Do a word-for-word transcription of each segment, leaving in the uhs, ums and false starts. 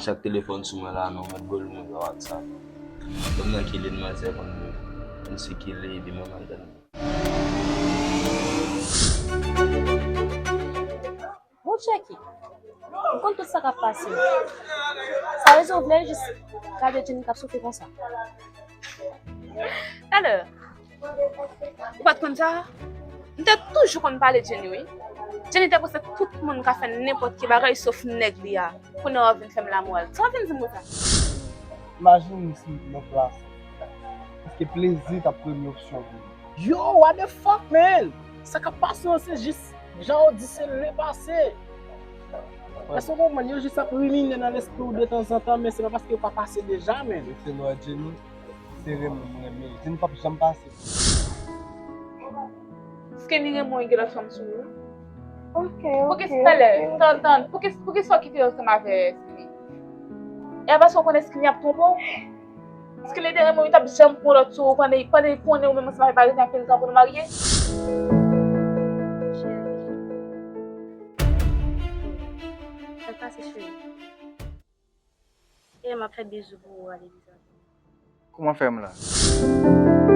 Sa k telefòn sou mwen la non, mèt gwo l mwen pa WhatsApp. Kòm nan ki liy manzè konn, konn sikile, epi mwen mal tande. Bon, Chucky, m konn tout sa k ap pase. Sa rezon w vle jis gade Jenny k ap soufri konsa? Talè, ou pa t konn sa? M te toujou konn pale Jenny, wi. Jenny te pouse tout moun ka fè nenpòt ki bagay sof nèg li a. Kounye a w ap vin fè m lamoral. Sa w vin di m konsa? Imajine m si m te nan plas ou. Èske plezi t ap premye opsyon pou ou? Yo, what the fuck, man? Sa k ap pase an se jis jan w di se le pase. Èske w konprann? Yo jis ap rimine nan lespri w detanzantan, men se pa paske yo pa pase deja, man. Se lwa Jenny, se renmen m renmen. Jenny p ap janm pase. Skinny renmen w gen lòt fanm sou ou. Ok, Pou ok. ki talè? Tann, tann. Pou ki pou ki sa w kite yo ansanm avè Skinny? E a paske w konnen Skinny ap twonpe w? Skinny te renmen w, li t ap janm pran lòt sou ou pandan pandan li konnen ou menm ansanm avè l pa rete anpil tan pou nou marye? Sa k pase cheri? E m ap fè bizou pou ou ale bizou. Kouman fè m la?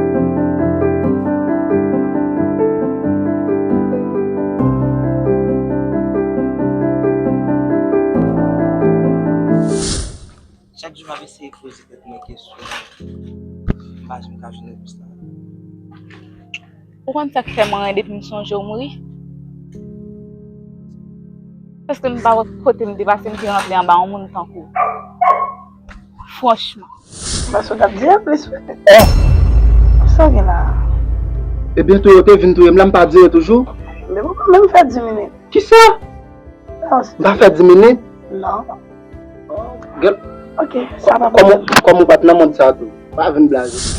Chak jou m ap eseye poze tèt mwen kesyon, m pa janm ka jwenn repons la. Ou konn sa k fè m anyen depi m sonje w mouri? Paske m pa wè kote m te pase m te rantre anba yon moun tankou w. Franchman. Paske w t ap di anplis wi. Sa w gen la? Ebyen tou yo te vin touye m la, m pa dire toujou. Men ou pa menm fè di minit. Kisa? Non, M pa fè di minit. non. Gèl, Ok, sa pa kòman kòman ou pa t nan mond sa tou? Pa vin blaze.